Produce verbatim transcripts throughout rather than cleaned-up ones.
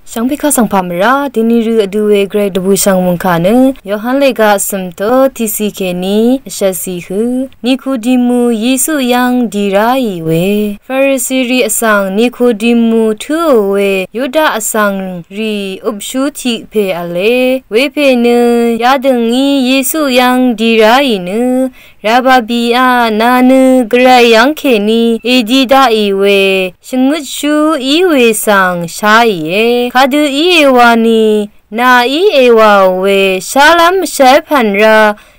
Shvngpè kaq svng pà mvrá dini rø vdú we gvray dvbù shvngmung kà nø Yohan lèga vsø̀m to tiqsi kèní vshvtsi hø Nikodimu Yesu yv́ng dì ráì we. Farisirì vsvng Nikodimu tǿò we Yuda vsvng rì upshú tiq pè v̄le. Wepè nø yadø̀ngí Yesu yv́ng dì ráì nø Rababìá, nà nø gvray yv́ng kèní èdi daqì we shvngøtshú í we svng sháìe. Kadø íe wani nà í èwàò we shálv́m shv́lpv̀n rá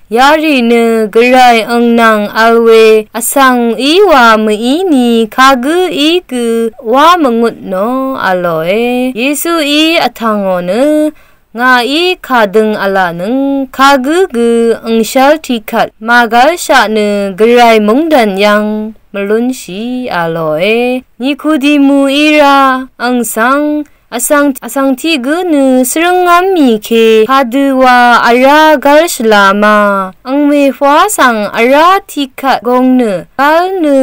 yarì nø gvray ø̀ngnv̀ng vl we vsvng í wa mø̀í ni kagǿ í gø wá mvngutnò v̄lòe. Yesuí vtv̀ngò nø ngàí kàdøng v̄laqnøng kagǿ gø ø̀ngshv́l tiqkvt màgv́lshaq nø gvray mungdàn yv́ng mvlúnshì v̄lòe. Nikodimu í rá ang svng vsvng vsvng tiq gǿ nø svrǿngv́m mì ke kadø wa vrá gv́l shvla ma ang mèhwá svng vrá tiqkvt gong nø gv́l nø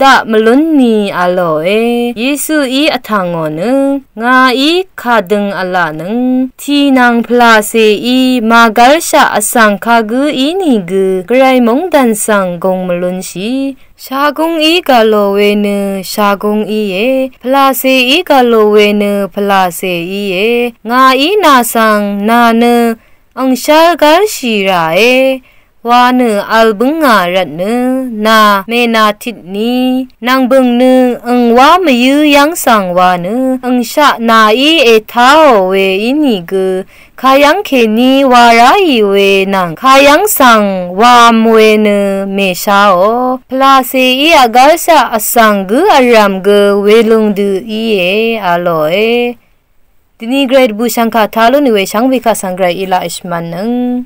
daq mvlún ni v̄lòe. Yesuí vtv̀ngò nø ngàí kàdøng v̄laqnøng tì nvng pvlàcèí màgv́lshaq vsvng kagǿ ínìgø gvray mungdàn svng gong mvlúnshì. Shagúng í gà lò we nø shagúng íe, pvlàcè í gà lò we nø pvlàcè íe. Ngàí nà svng nà nø angshv́l gv́lshì ràe wa nø vl bǿngà rvtnø nà mènà titni nv̀ngbø̀ng nø angwá mvyǿ yv́ng svng wa nø angshaq nàí ètáò we ínìgø kayv́ng kèní wa ráì we nvng kayv́ng svng wam we nø mèsháò. Pvlàcèí vgv́lshaq vsvng gǿ vrv̀m gø welung dø íe v̄lòe. Dvni gvray dvbù shvngkà tá lú nì we shvngbe kaq svng gvray í laq shvmvnnøng.